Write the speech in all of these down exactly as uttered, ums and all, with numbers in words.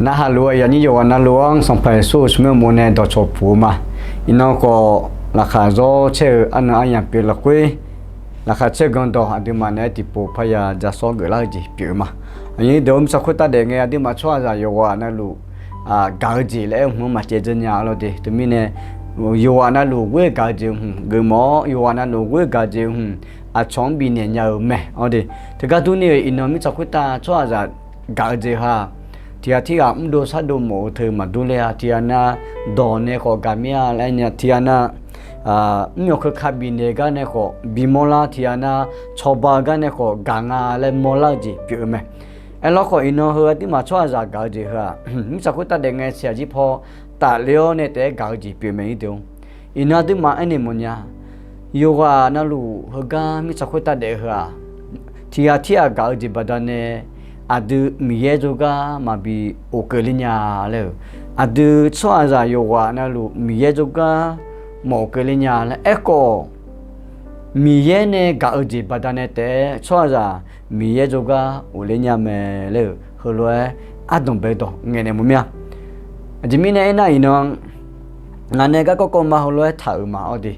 Narhaq luf-eu aqyuif aqnyir yawqghaq navluf-anr Sanqpaq Yeqsur smq-anr mawf nae dawqcawq puq-eu ma. Iqnan khawf laqkhaq zawr caer-eu arnan aryamq pyeuf lafkhoer, laqkhaq caer gan dawq aqduimaf naeq-aer tiqpov parya ja sawr geuflar-eu jeq pyeuf-eu ma. Aqnyir deuq-or, mirtsaq khoertav daef ngae aqduimaf tsawrhaqzaq yawqghaq navluf gaq-eu jeq laer aer-eu hmq-anr maqcaev dzeur nya-a lawr de. Teumirnae yawqghaq navluf ghoer gaq-eu jeq hmq geufmawf-awr, yawqghaq navluf ghoer gaq-eu jeq hmq aqcawq-anr bifnaeq nya-eu mae. Awr de, teugar durni-euq iqnan mirtsaq khoertav tsawrhaqzaq gaq-eu jeq ha, tiq ghaq tirghaq mrdov shardov mawf-eu teu maqdur ler-a. Tiq ghaq nav dawq nae khawf gaq mir-a laer nya, tiq ghaq nav mr yawq keuka bifnaeq gar nae khawf bimawr lar, tiq ghaq nav cawba-eu gar nae khawf gaq nga laer mawrlar-eu jeq pyeuf-eu mae. Aerlawr khawf iqnan heu aqduimaf tsawrhaqzaq gaq-eu jeq heu-aq, mirtsaq khoertav daef ngae siq aqjir paw tafler-awr nae taef-aer gaq-eu jeq pyeuf mae-ir deuq-or. Iqnan aqduimaf aernaeq mawfnya, yawqghaq navluf heugar mirtsaq khoertav daef-eu heu-aq, tiq ghaq tirghaq gaq-eu jeq baqdanae aqdui Miqyaer jawrgar maqbi of keuvler nya laer-euq, aqdui tsawrhaqzaq yawqghaq navluf Miqyaer jawrgar maqof keuvler nya laer aerkhawf, Miqyaer nae gaq-eu jeq baqdanae taef-aer tsawrhaqzaq Miqyaer jawrgar ghofler nya mae laer-euq heulof-aer ardanq bae dawq ngaeqnaeq mawf mir-a. Aqjeq mirnae aernar iqnan, ngaq nae garkawv kawv ma heulof-aer taq-euq ma. Awr de,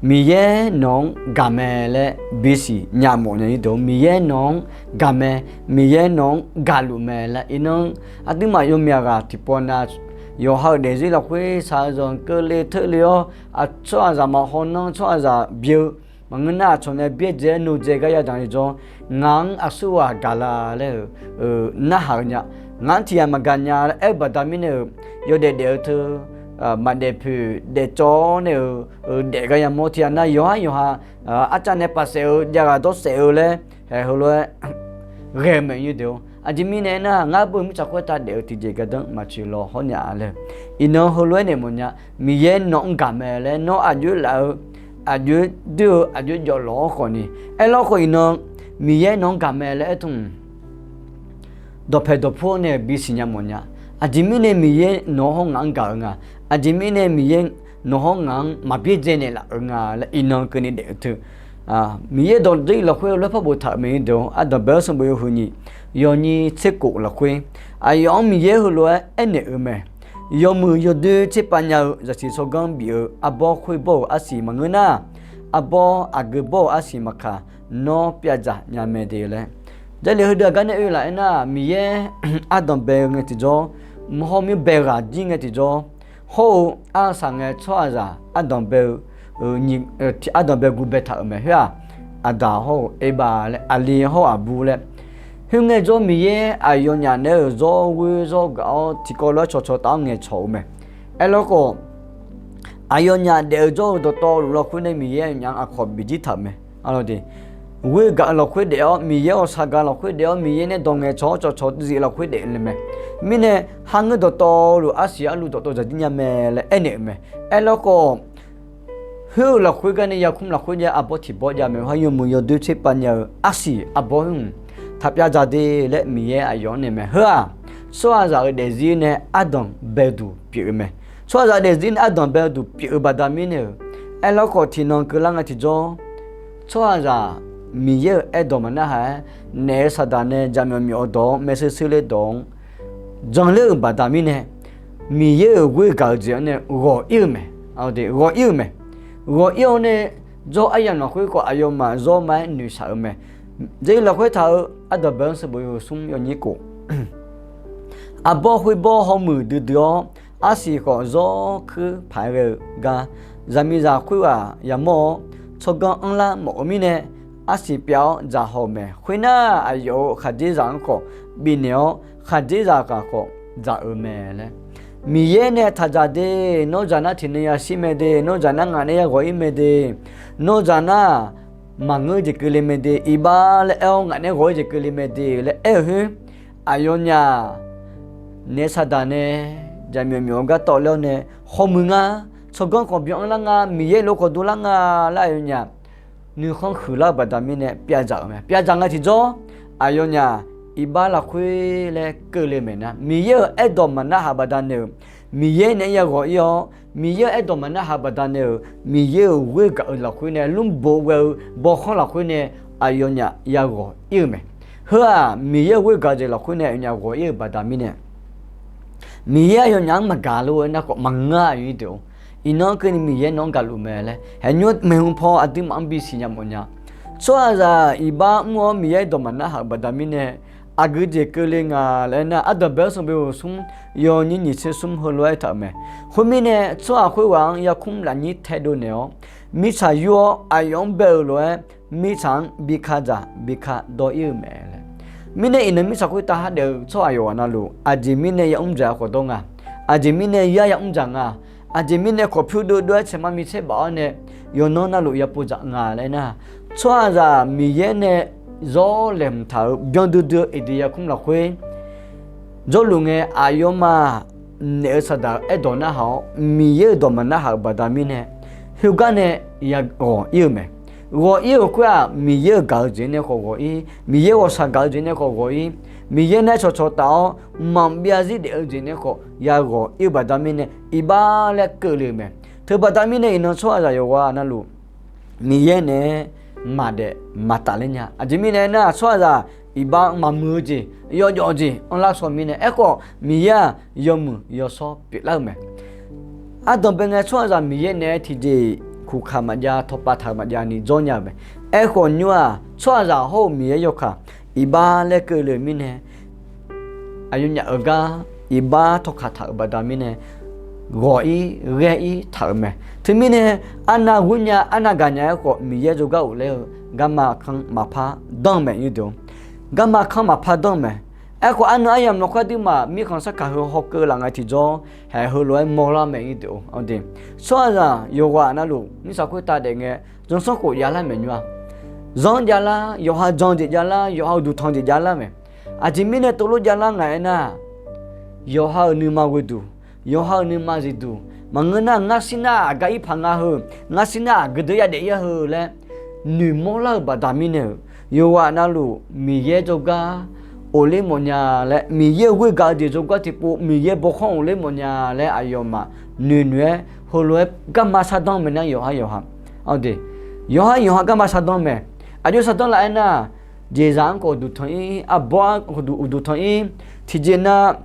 Miqyaer nawq-anr gaq mae laer bisiq nya mawf nya-ir deuq-or, Miqyaer nawq-anr gaq mae, Miqyaer nawq-anr gaqluf mae laer iqnan, aqduimaf yawmyaq ghaq tiqpov nav yawqha-euq daefzir lafkhoer shaqzanq keuvle teule-awr, aqtsawrhaqzaq maqhaw nanr tsawrhaqzaq bye-eu maqngeur nar, aqcawq nae byaerdzae-aer nodzae gar yadaq-eu jawr, ngaq-anr aqsurghaq gaq la laer-euq narhaq-eu nya. Ngaq-anr tiq ghaq maqgaq nya laer aer-eu baqda mirnae-euq, yawdaef daef-eu teu, maqdaef poeq daef cawv-awr nae-euq, daef gar yamawr tiq ghaq nav yawqhar yawqha arcav nae paqsaef-eu javghaq dawrsaef-eu laer, hae heulof-aer ghae-eu mae-ir deuq-or. Aqjeq mirnae aernar, ngar beu mirtsaq khoertav daef-eu tiqjeq gardanr maqtsoeq law hawr nya laer-eu, iqnan heulof-aer naeq mawfnya. Miqyaer nawq-anr gaq mae laer nawr aqjox-aer laf-eu, aqjox-aer doer-eu, aqjox-aer jawvlawq-awr khawf ni, aerlawr khawf iqnan Miqyaer nawq-anr gaq mae laer aer tmq dawqpae dawqpur-awr nae-euq bisiq nya mawfnya. Aqjeq mirnae Miqyaer nawq-anr hawr ngaq-anr gaq-eu nga. Aqjeq mirnae Miqyaer nawq-anr hawr ngaq-anr maqbyaerdzae naeqlaf-eu nga laer iqnan keuvni daef-eu teu, Miqyaer dawqdzer lafkhoer lof-aer par boftaq-euq mae-ir deuq-or. Ardanq bae-anr sanqbof yawhuiq nyiq, yawnyir tser khof lafkhoer, aqyawf-anr Miqyaer heulof-aer aernaeq-eu mae. Yawmuiq yawdoer tserpav nya-eu zaqsiq tsawrganr bif-eu arbawr khoerbawr-euq arsiq maqngeur nar, arbawr aqgeu bawr-euq arsiq maqkaq, nawr pyavdzaq nya mae de laer. Jarlif heudeuq aqgar nae oe laf aernar, Miqyaer ardanq bae-eu ngae tiqjawr, mq hawr mir bae ghaq jir ngae tiqjawr, hawr-eu arsaq ngae tsawrhaqzaq ardanq bae-eu, ardanq bae gu baetaq-euq mae. Khoer-aq, aqdaq hawr-eu Erbav laer, aqli hawr-eu Aqbur laer. Khoerngae jawr Miqyaer aqyawfnyaf naeq-aer-euq zawr ghoer zawr gaq-awr tiqkawv lof-aer cawqcawq taf-awr ngaeqcawq-eu mae. Aerlawr khawf, aqyawfnyaf daef-eu jawr-eu dawqtawvluf lafkhoer nae Miqyaer aqnyaf-anr aqkawq bifjir taq-euq mae. Ghoer gaq-eu lafkhoer daef-awr, Miqyaer-euq saqgaq lafkhoer daef-awr, Miqyaer nae dawq ngaeqcawq-awr cawqcawq zif lafkhoer daef-eu mae. Mirnae, kharngeur dawqtawvluf arsiq arluv dawqtawv dzaqdir nya mae laer aernaeq-euq mae. Aerlawr khawf, khoer-eu lafkhoer gar nae yarkmr lafkhoer jav arbawr tiq bawr jav mae. Khoer yawmuiq yawdoer tserpav nya-eu arsiq arbawr khoer hmq taq pyavdzaq de laer Miqyaer aqyawf-anr naeq mae. Heu-aq, tsawrhaqzaq-euq daefzir nae ardanq bae-eu duq pyeuf-eu mae. Tsawrhaqzaq daefzir nae ardanq bae-eu duq pyeuf-eu baqda mirnae-euq, aerlawr khawf tiqnan keuvlar ngae tiqjawr, tsawrhaqzaq Miqyaer-euq aerdawq maqnarhaq-aer, naef-eu saqdaq nae jaqmyawf myawf-eu dawq-anr maershuir shuir ler dawq-anr janler-euq baqda mirnae, Miqyaer-euq ghoer gaq-eu jeq-anr nae ghawq ir-eu mae. Ghawq ir-eu mae. Ghawq ir-awr nae jawr aryamq lafkhoer khawf aqyawfmaf zawr ma-aer noeqshaq-eu mae. Jarlif lafkhoer taq-eu ardanq bae-anr sanqbof yawhuiq smr yawnyir khof, aqbawr khoerbawr hawmuiq duidui-awr, arsiq khawf zawr kuir paq-aer ghae-eu gar, zaqmiqzaq khoerghaq yamawr-awr, tsawrganr anrlar mawf-eu mirnae, arsiq pyav-awr dzaq haw-euq mae. Khoernar, aqyawf-euq khaqdzerzaq-anr khawf bifnaeq-awr, khaqdzerzaq ghaq khawf dzaq-eu mae laer. Miqyaer nae taq dzaq de, nawr dzaq nar tiqnan yashir mae de, nawr dzaq nar ngaq nae yaghawq ir mae de, nawr dzaq nar maqngeur jeq keuvle mae de, iqbax laer aer-awr ngaq nae ghawq ir jeq keuvle mae de laer aer-euq khoer, aqyawfnyaf naef saqdaq nae jaqmyawf myawf-eu gar tawvler-awr nae, hawmuiq nga, tsawrganr khawf byanlar nga, Miqyaer lof khawf dovlar nga laer aqyawfnyaf nuikhanr huiqlar-eu baqda mirnae pyavdzaq-euq mae. Pyavdzaq ngae tiqjawr, aqyawfnyaf iqbax lafkhoer laer keuvle maeqnar, Miqyaer-euq aerdawq maqnarhaq baqda nae-euq, Miqyaer naeq-aer yaghawq ir-awr, Miqyaer-euq aerdawq maqnarhaq baqda nae-euq, Miqyaer-euq ghoer gaq-eu lafkhoer nae lmrbof ghae-eu bawkhanr lafkhoer nae aqyawfnyaf yaghawq ir-eu mae. Heu-aq, Miqyaer-euq ghoer gaq-eu jeq lafkhoer nae aqyawfnyaf ghawq ir-eu baqda mirnae, Miqyaer aqyawfnyaf-anr maqgaq lof-aer nar khawf maqngeur-a, aqyuif deuq-or. Iqnan-anr keuvni Miqyaer nawq-anr gaqluf mae laer haeqnymr maeqhu paw aqduimaf-anr bisiq nya mawf nya. Tsawrhaqzaq iqbax mr-awr Miqyaer-euq dawq maqnarhaq-euq baqda mirnae, aqgeu jeq keuvle nga laer nar, ardanqbae-awr sanqbof smr yawnyir nyiq tser smr heulof-aer aertaq-euq mae. Khoermirnae, tsawrhaq khoerghaq-anr yarkmr lafnyir taedov naeq-awr, mirtsaq yur-awr aqyawf-anr bae-eu lof-aer, mirtsaq-anr bi ka dzaq bi ka dawr ir-eu mae laer. Mirnae iqnan mirtsaq khoertav hardaef-eu tsawrhaq yawqghaq navluf, aqjeq mirnae yamr dzaq-eu khawf dawr nga. Aqjeq mirnae yar yamr dzaq nga. Aqjeq mirnae khawf pyur dovdov-aer tsaeqma mi tsaer baf-awr nae, yawqnan navluf yapov dzaq nga laer nar, tsawrhaqzaq Miqyaer nae zawr laeqhmq taq-euq byan duidui-eu Eqdeq yarkmr lafkhoer jawrluf ngae, aqyawfmaf naef-eu saqdaq-euq aerdawq narhaq-awr, Miqyaer-euq dawq maqnarhaq-euq baqda mirnae, khoergar nae yaghawq ir-eu mae. Ghawq ir-euq khoer-aq, Miqyaer-euq gaq-eu jeq nae khawf ghawq ir, Miqyaer ghawqshaq gaq-eu jeq nae khawf ghawq ir, Miqyaer nae cawqcawq taf-awr maqbyav zir daef-eu jeq nae khawf yaghawq ir-eu baqda mirnae, iqbax laer keuvle-eu mae. Teubaqda mirnae iqnan tsawrhaqzaq yawqghaq navluf, Miqyaer naeq-aer maqdaef maqtaf ler nya. Aqjeq mirnae aernar, tsawrhaqzaq iqbax maqmuiq-eu jeq, yawjawf jeq anrlar shaw mirnae, aerkhawf Miqyaer-aq yawmuiq yawshawr pyeuflar-eu mae. Ardanqbae ngae tsawrhaqzaq Miqyaer naeq-aer tiqjeq kuqkaq maqjav tawqpav taq-eu maqjav ni jawr nya-euq mae. Aerkhawf nymr-aq, tsawrhaqzaq hawr-eu Miqyaer yawkaq iqbax laer keuvle-eu mirnae, aqyawfnyaf-euq gar iqbax tawqkaq taq-euq baqda mirnae, ghawq ir ghaer ir taq-euq mae. Teumirnae, arnav ghoer nya arnav gaq nya-aer khawf Miqyaer jawrgar ghofler-eu garma kanr maqpar danr-eu mae, nymr deuq-or. Garma kanr maqpar danr-eu mae. Aerkhawf arnan aryamq lafkhoer aqduimaf mirkhanq sarkaq heu hawkeuv laf ngae tiqjawr haeq heulof-aer mawrlar mae, nymr deuq-or. Tsawrhaqzaq yawqghaq navluf mirtsaq khoertav daef ngae, zanrsanrkhof javlar maeq nymr-a. Zanr javlar, yawqha jan jeq javlar, yawqha uqduq tanq jeq javlar mae. Aqjeq mirnae teulof javlar nga aernar, yawqha-euq nuima ghoeduq, yawqha-euq nuima zifduq maqngeur nar, ngar shir nar aqgar ir paq nga heu, ngar shir nar aqgeu deuq yadaef ir-a heu laer noeqmawr lar-eu baqda mirnae-euq, yawqghaq navluf Miqyaer jawrgar ghofler mawfnya laer, Miqyaer-euq ghoer gaq-eu jeq jawrgar tiqpov Miqyaer bawkhanr ghofler mawfnya laer aqyawfmaf noeqnoeq-aer heulof-aer garma shardanr mae nar, yawqhar yawqha, aqde, yawqhar yawqha garma shardanr mae. Aqjox shardanr laf aernar, jeqzaq-anr khawf uqduq tanq ir, arbawr-anr khawf uqduq tanq ir, tiqjeq nav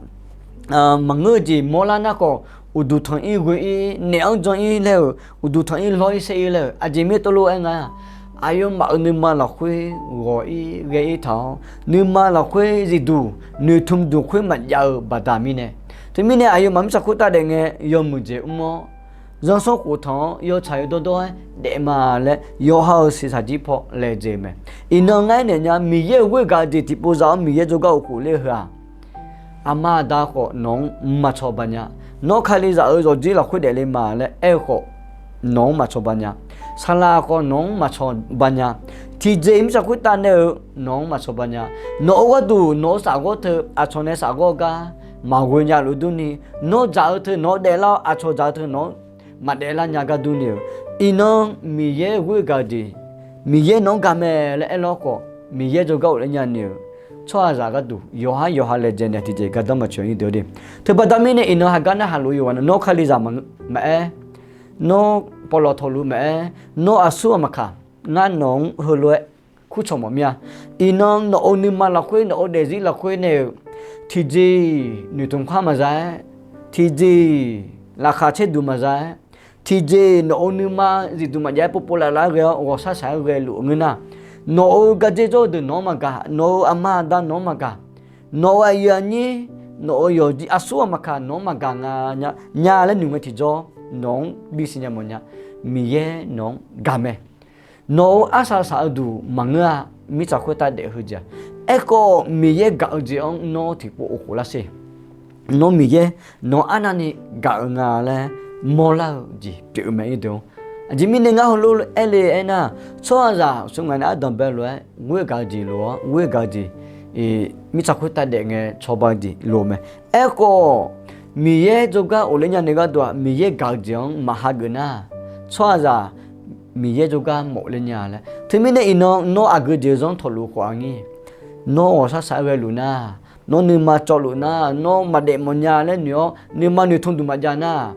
maqngeur-eu jeq mawrlar nar khawf, uqduq tanq ir ghoe ir, naef-anr jan ir laer-euq, uqduq tanq ir lawr ir saer ir laer-euq, aqjeq mirnae teulof aer nga. Aqyawfmaf-euq nuima lafkhoer ghawq-ir ghae-ir taq-awr, nuima lafkhoer zifduq noeqtmq duq khoer maqjav-eu baqda mirnae, teumirnae aqyawfmaf mirtsaq khoertav daef ngae yawmuiq jeq mr-awr, zanrsanrkhof tanq-awr yawtsaq yawdawrdawr-aer daef ma laer yawqha-euq shiqshaq jir paw laejae-eu mae. Iqnan ngar aernaeq nya, Miqyaer-euq ghoer gaq-eu jeq tiqpov za-awr Miqyaer jawrgar ghofler-eu heu-aq, aqma aqda khawf nawq-anr maqcawba nya. Nawr Kalizaq-euq zawqjir lafkhoer daefle ma laer aer-eu khawf, nawq-anr maqcawba nya. Saqlaq khawf nawq-anr maqcawba nya. Tiqjeq mirtsaq khoertav nae-eu nawq-anr maqcawba nya. Nawq-eu gharduq nawq-eu safghawr teu aqcawq nae safghawr gar maqghoe nya luf durni, nawr dzaq-eu teu nawq-anr daeflar-awr aqcawq dzaq-eu teu nawq-anr maqdaeflar nya gar durni-euq, iqnan Miqyaer ghoer gaq-eu jeq, Miqyaer nawq-anr gaq mae laer aerlar khawf, Miqyaer jawrgar ghofler nya ni-euq tsawrhaqzaq gharduq yawqhar yawqha laejae nae tiqjeq gardanr maqtsoeq-ir deuq de. Teubaqda mirnae iqnan haqgar narhaq luf yawqghaq na, nawr Kalizaq maqaer, nawr pawqlawq tawqluf maqaer, nawr aqsur aqmaqkaq, ngar nawq-anr heulof-aer kurcawq mawf mir-a. Iqnan nawq-euq nuima lafkhoer, nawq-euq daefzir lafkhoer nae-euq tiqjeq noeqtmq khar maqza-aer, tiqjeq laqkhaq caerduq maqza-aer, tiqjeq nawq-euq nuima zifduq maqjav-aer povpov lavlav-aer ghae-awr ghawqshaq shaq-aer ghae luf-eu ngeur nar, nawq-euq gardzer jawr-eu deuq nawq-anr maqgaq, nawq-euq aqma aqda nawq-anr maqgaq, nawq-euq aqyuif aqnyir, nawq-euq yawqjeq aqsur aqmaqkaq nawq-anr maqgaq nga nya laer noeq ngae tiqjawr, nawq-anr bisiq nya mawf nya. Miqyaer nawq-anr gaq mae. Nawq-euq arsaq saq-eu duq maqngeur-a. Mirtsaq khoertav daef-eu heu jeq-aq, aerkhawf Miqyaer gaq-eu jeq-anr nawr tiqpov of khof lar sher. Nawr Miqyaer nawq-anr arnavni gaq-eu nga laer mawrlar-eu jeq pyeuf-eu mae, nymr deuq-or. Aqjeq mirnae ngar heulof-aer aer le aernar, tsawrhaqzaq smq ngaq nae ardanqbae lof-aer ghoer gaq-eu jeq lof-awr, ghoer gaq-eu jeq mirtsaq khoertav daef ngae cawba-eu jeq lof-eu mae. Aerkhawf, Miqyaer jawrgar ghofler nya nae gharduq-aq, Miqyaer gaq-eu jeq-anr maqhageuf nar, tsawrhaqzaq Miqyaer jawrgar mawf ler nya laer. Teumirnae iqnan nawr aqgeu jeq-eu zanr tawqluf khawf-a ngir, nawr ghawqshaq shaq-aer ghae luf nar, nawr nuima cawv luf nar, nawr maqdaef mawf nya laer noeq-awr nuima noeqtmq duq maqjav nar,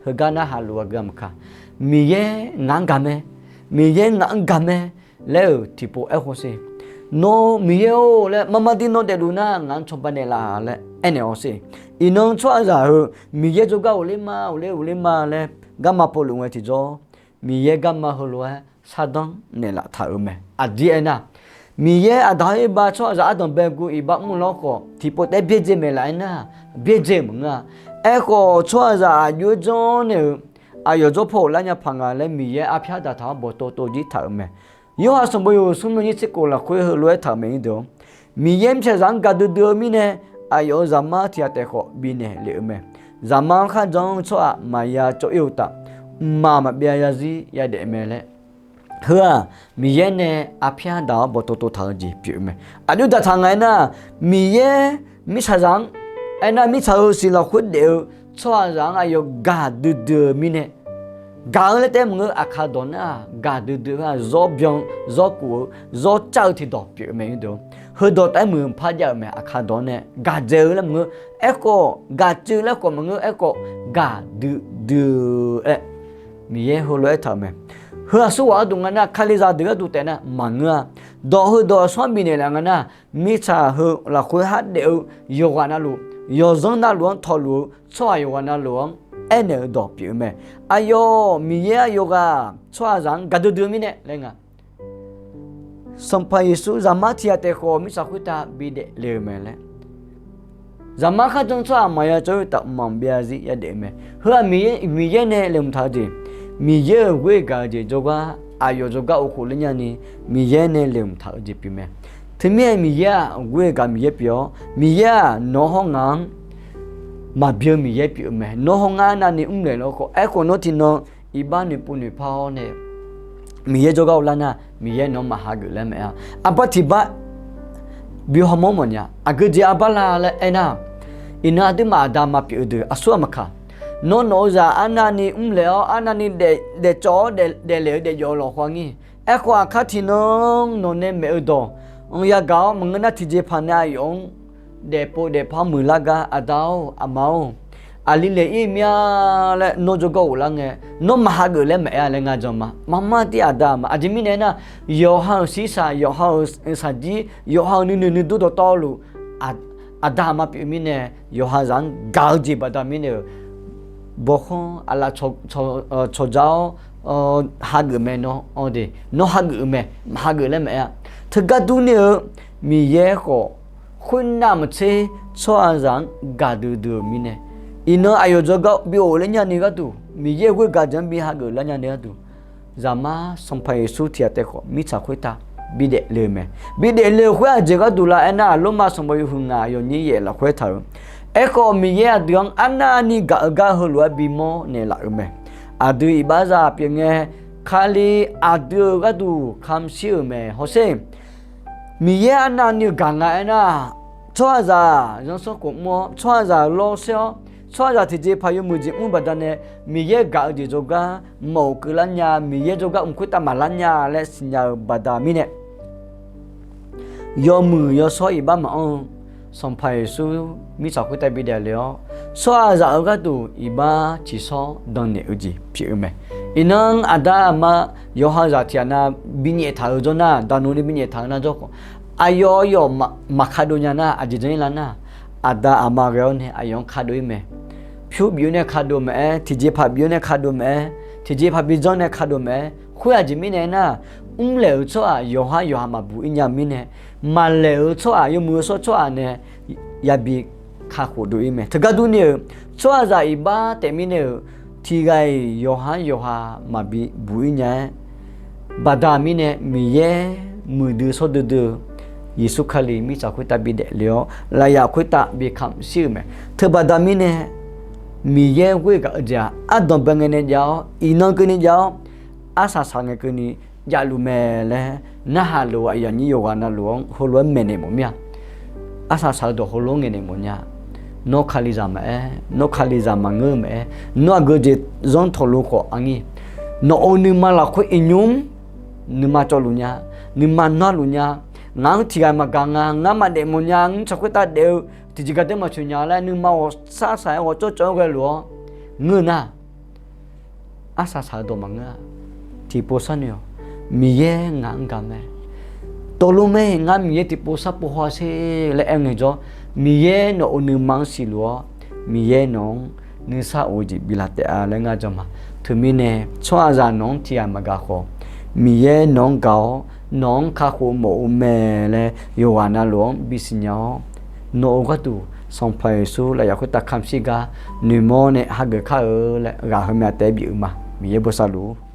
heugar narhaq luf aqgeu aqmaqkaq, Miqyaer ngaq-anr gaq mae, Miqyaer ngaq-anr gaq mae laer-euq tiqpov aerkhof sher. Nawr Miqyaer-or laer marmar dir nawr daefluf nar ngaq-anr cawba naeqlaf laer aernaeq-awr sher. Iqnan tsawrhaqzaq heu Miqyaer jawrgar ghofler ma, ghofler ghofler ma laer garma povluf ngae tiqjawr, Miqyaer garma heulof-aer sardanr naeqlaf taq-euq mae. Aqdir aernar, Miqyaer aqda-anr ir ba tsawrhaqzaq ardanq bae guv iqbax mr lawr khawf tiqpov taef-aer byaerdzae maeqlaf aernar, byaerdzae-eu maqngeur-a. Aerkhawf tsawrhaqzaq aqjox-aer janrnaeq-euq aqyawf jawr paw ghoflar nya paq nga laer Miqyaer arpyar daqtaq-awr bawqtov tov jir taq-euq mae. Yorhaq sanqbof yawhuiq smr nyiq tser kof lafkhoer heulof-aer taq-euq mae, ir deuq-awr, Miqyaer mirtsaqzaq-anr gaqdui dui-eu mirnae, aqyawf-euq Zaqmar tiq ghaq taef khawf bifnaeq lef-euq mae. Zaqmar-anr kharjan-anr tsawrhaq maqya cawv ir-eu uqtaf, mqmaq maqbyav zarzir yadaef mae laer, heu-aq, Miqyaer nae arpyar daq-awr bawqtov tov taq-eu jeq pyeuf-eu mae. Aqjox daqtaq nga aernar, Miqyaer mirtsaqzaq-anr, aernar mirtsaq-euq siq lafkhoer daef-eu tsawrhaqzaq-anr aqyawf gaqdui dui-eu mirnae, gaq-eu laer taef-aer maqngeur, aqkaq dawq nar-aq gaqdui dui-eu-aq zawr byan-eu, zawr kuf-eu, zawr car-eu tiqdawq pyeuf-eu mae, ir deuq-awr. Heudawq taef-aer muiq-eu maqpar jav-euq mae, aqkaq dawq-anr nae gaqdzaeq-eu laer maqngeur, aerkhawf gaqcuiv laer khawf maqngeur, aerkhawf gaqdui dui-eu aer, Miqyaer heulof-aer taq-euq mae. Heu aqsurghaq gharduq nga nar, Kalizaq deuq gharduq taef nar maqngeur-a. Dawq heudawq aqsur-anr bifnaeq laf nga nar, mirtsaq heu lafkhoer har daef-eu yawqghaq navluf, yawqzanr navluf-anr tawqluf-eu tsawrhaq yawqghaq navluf-anr aernaeq-eu dawq pyeuf-eu mae. Aqyawf Miqyaer aqyawf ghaq tsawrhaqzaq-anr gaqdui dui-eu mirnae laer nga. Sanqpaq Yeqsur Zaqmar tiq ghaq taef khawf mirtsaq khoertav bidaef le-eu mae laer, Zaqmar kharjan tsawrhaq maqya cawv ir-eu uqtaf mqmaq maqbyav zarzir yadaef-eu mae. Heu-aq Miqyaer, Miqyaer nae laeqhmq taq-eu jeq, Miqyaer-euq ghoer gaq-eu jeq jawrgar aqyawf jawrgar of khof ler nyani, Miqyaer nae laeqhmq taq-eu jeq pyeuf mae. Teumirnae Miqyaer-aq ghoer gaq Miqyaer pyeuf-awr, Miqyaer-aq nawq-anr hawr ngaq-anr maqbi-eu Miqyaer pyeuf-eu mae. Nawr hawr ngar navni mrlaeq lawr khawf, aerkhawf nawr tiqnan iqbax noeqpov noeqpar-awr nae Miqyaer jawrgar uvlar nar, Miqyaer nawq-anr maq hageuf laer maqaer-a. Arbar tiq bar bi hawmawr mawfnya. Aqgeu jeq arbar la laer aernar, iqnan aqduimaf aqda aqma pyeuf-eu deuq aqsur-aq maqkaq. Nawr nawq-eu zaq arnavni mrlaeq-awr, arnavni daef, daefcawv-awr daef, daeflaeq-eu daefjawv-eu lafkhoer ngir. Aerkhawf aqkar tiqnan nawq nae maeq-eu dawq-anr yagaq-awr maqngeur nar, tiqjeqpaq nae aqyawf-anr daefpov daefpar muiqlar gar, aqda-or, aqma-or, aqli laeq ir mir-a laer nawr jawrgar ghoflar ngae, nawr maq hageuf laer maqaer-a laer ngar jan ma. Maqmar tir aqda aqma. Aqjeq mirnae aernar, yawqha-euq shirsaq, yawqha-euq shaqjir, yawqha-euq nuinoeq nuidur dawqtawvluf, aqda aqma pyeuf mirnae, yawqha zaq-anr gaq-eu jeq baqda mirnae-euq, bawkhanr aqlaf cawqdzaq-awr hageuf mae nawr, de, nawr hageuf-eu mae, maq hageuf laer maqaer-a. Teugar durni-eu Miqyaer khawf, khoernav maqtser tsawrhaqzaq-anr gaqdui dui-euq mirnae, iqnan aqyawf jawrgar bi of ler nyani gharduq, Miqyaer-euq ghoer gaq jeq-anr bi hageuf lar nyani gharduq, Zaqmar Sanqpaq Yeqsur tiq ghaq taef khawf mirtsaq khoertav bidaef le-eu mae. Bidaef le-eu khoer aqjeq gharduq la aernar, Lormav sanqbof yawhuiq ngaq yawnyir yaef lafkhoer taq-euq, aerkhawf Miqyaer aqdui-anr arnavni gaq-eu gar heulof-aer bimawr naeqlaf-euq mae. Aqdui iqbaxzaq pyeufngae, Kali aqdui-euq gharduq kamq shir-euq mae. Hawsher, Miqyaer arnavni-eu gaq nga aernar, tsawrhaqzaq zanrsanrkhof mr-awr, tsawrhaqzaq lawr saer-awr, tsawrhaqzaq tiqjeqpaq yawmuiq jeq mr baqdanae, Miqyaer gaq-eu jeq jawrgar maqof keuvlar nya, Miqyaer jawrgar mq khoertav maqlar nya laer siqnya-eu baqda mirnae, yawmuiq yawshawr iqbax maqanr-eu Sanqpaq Yeqsur mirtsaq khoertav bidaef le-awr, tsawrhaqzaq-euq gharduq iqbax ciqshawr dannaeq-eu jeq pyeuf-eu mae. Iqnan aqda aqma yawqha zaq tiq ghaq nav binyaef taq-eu jawr nar, daqnuq ni binyaef taq-eu nar jawr khawf, aqyawf aqyawf maqkadov nya nar, aqjeq janr-ir lar nar, aqda aqma ghae-awr nae aqyawf-anr kadov-ir mae. Pyur bif-awr nae kadov maqaer, tiqjeqpaq bif-awr nae kadov maqaer, tiqjeqpaq bijanr nae kadov maqaer, khoer aqjeq mirnae aernar, mrlaeq-euq tsawrhaq yawqhar yawqha maqbuq-ir nya-eu mirnae, maqlaeq-euq tsawrhaq yawmuiq yawshawr tsawrhaq nae yabi kakhof dov-ir mae. Teugar durni-euq tsawrhaqzaq iqbax taef mirnae-euq tiq ghaq-iq yawqhar yawqha maqbi buq-ir nya-aer, baqda mirnae Miqyaer muiqdui shawrdui dui-eu Yeqsur Kali mirtsaq khoertav bidaef le-awr, lafyaf khoertav bi kamq shir-euq mae. Teubaqda mirnae Miqyaer ghoer gaq-eu jeq-aq, ardanqbae ngae nae jav-awr, iqnan keuvni jav-awr, arsaq saq ngae keuvni javluf mae laer, narhaq lof-eu aqyuif aqnyir yawqghaq navluf-anr heulof-aer maeqnaeq mawf mir-a. Arsaq saq-eu dawq heulof-anr ngaeqnaeq mawf nya. Nawr Kalizaq maqaer, nawr Kalizaq maqngeur-eu maqaer, nawr aqgeu jeq zanr tawqluf khawf aqnyir, nawq-euq nuima lafkhoer iqnymr nuima cawvluf nya, nuima narluf nya. Ngaq-anr tiq ghaq maqgaq nga, ngar maqdaef mawf nya, ngar tsaq khoertav daef-eu tiqjeq gaqdui maqtsoeq nya laer nuima ghawqshar saq-aer ghawqcawv cawv-aer ghaeluf-awr ngeur nar, arsaq saq-eu dawq maqngeur-a. Tiqpov sharnoeq-awq. Miqyaer ngaq-anr gaq mae. Tov lof mae, ngar Miqyaer tiqpov sharpov haw sher laer aer ngaejawr, Miqyaer nawq-euq nuima-anr siqluf-awr, Miqyaer nawq-anr nuisar of-eu jeq biflaf taef-a laer ngar jan ma. Teumirnae tsawrhaqzaq nawq-anr tiqghaq maqgaq khawf, Miqyaer nawq-anr gaq-awr nawq-anr kakhof mawf-eu mae laer yawqghaq navluf-anr bisiqnya-awr, nawq-euq gharduq Sanqpaq Yeqsur lafyaq khoertav kamq shir gar noeqmawr nae hageuf kar-eu laer ghaq heumya taef-aer bif-eu ma. Miqyaer bosav luf-ur.